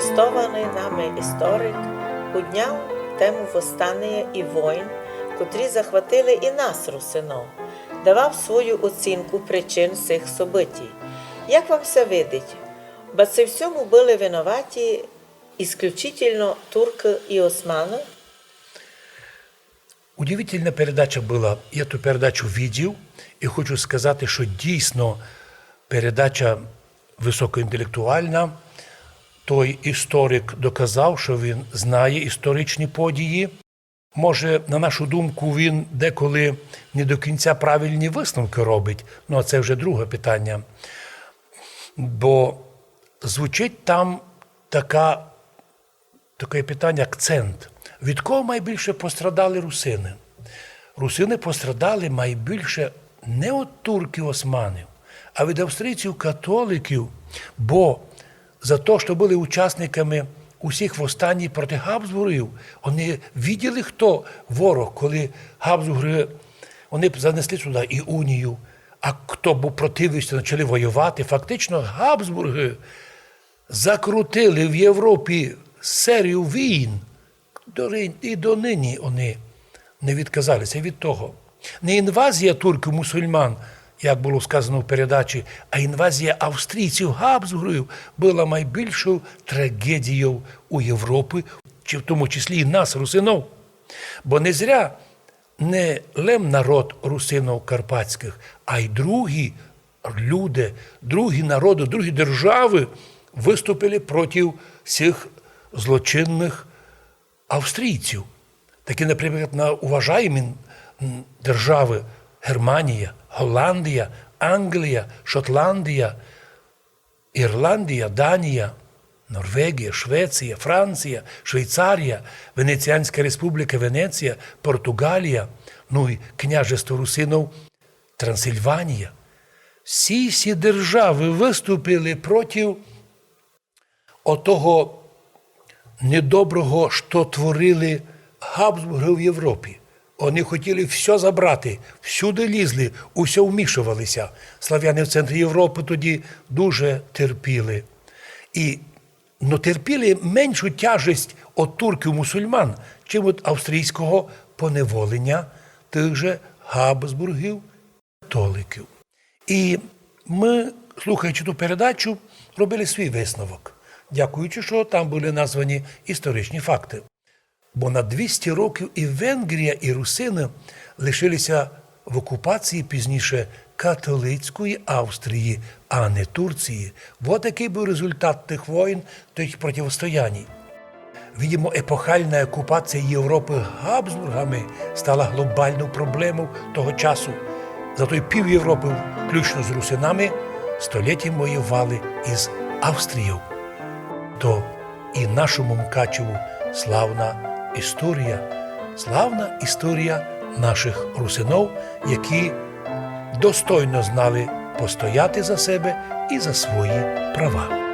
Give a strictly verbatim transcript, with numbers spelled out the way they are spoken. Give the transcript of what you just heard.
Арестованый нами історик удняв тему восстания і войн, котрі захватили і нас, русинов, давав свою оцінку причин сих событій. Як вам ся видить, ба ци всьому были виноваті исключительно туркы і османы? Удивительна передача была. Я ту передачу видів і хочу сказати, што дійсно передача высокоінтелектуальна. Той історик доказав, што він знає історичні події. Може, на нашу думку, він деколи не до кінця правильні висновкы робить, ну, а це вже друге питання. Бо звучить там така, таке питання, акцент. Від кого майбільше пострадали русины? Русины пострадали майбільше не від турків-османів, а від австрійців-католиків, бо за то, што были учасниками усіх восстаній проти Габсбургів, они виділи, хто ворог, коли Габсбурги, они занесли сюды і унію, а хто быв противився, почали воювати. Фактично, Габсбурги закрутили в Європі серію війн. До ри-, і донині они не відказалися від того. Не інвазія турків-мусульман, як было сказано в передачі, а інвазія австрійців-габсбургів была найбільшою трагедією у Європі, чи в тому числі і нас, русинов. Бо не зря не лем народ русинов карпатськых, а й другі люди, другі народы, другі державы выступили проти сих злочинных австрійців. Такі, наприклад, на уважаємі, м, державы: Германія, Голландія, Англія, Шотландія, Ірландія, Данія, Норвегія, Швеція, Франція, Швейцарія, Венеціанська Республіка Венеція, Португалія, ну і княжество русинов Трансильванія. Всі сі державы выступили проти отого недоброго, што творили Габсбургы в Європі. Они хотіли всьо забрати, всюды лізли, усьо вмішовалися. Славяни в центрі Європы тоді дуже терпіли. І, но терпіли меншу тяжесть од турків-мусульман, чим од австрійського поневоленя тых же Габсбургів, католиків. І мы, слухаючи ту передачу, робили свій висновок, дякуючи, што там были названі історичні факты. Бо на двісті років і Венгрія, і русины лишилися в окупації пізніше католицької Австрії, а не Турції. Вот якый быв результат тых войн, тых противостояній. Видимо, епохальна окупація Європы Габсбургами стала глобальною проблемою того часу. Зато й пів Європы, включно з русинами, столітями воювали із Австрією. То і нашому Мукачеву славна історія, славна історія нашых русинов, які достойно знали постояти за себе і за свої права.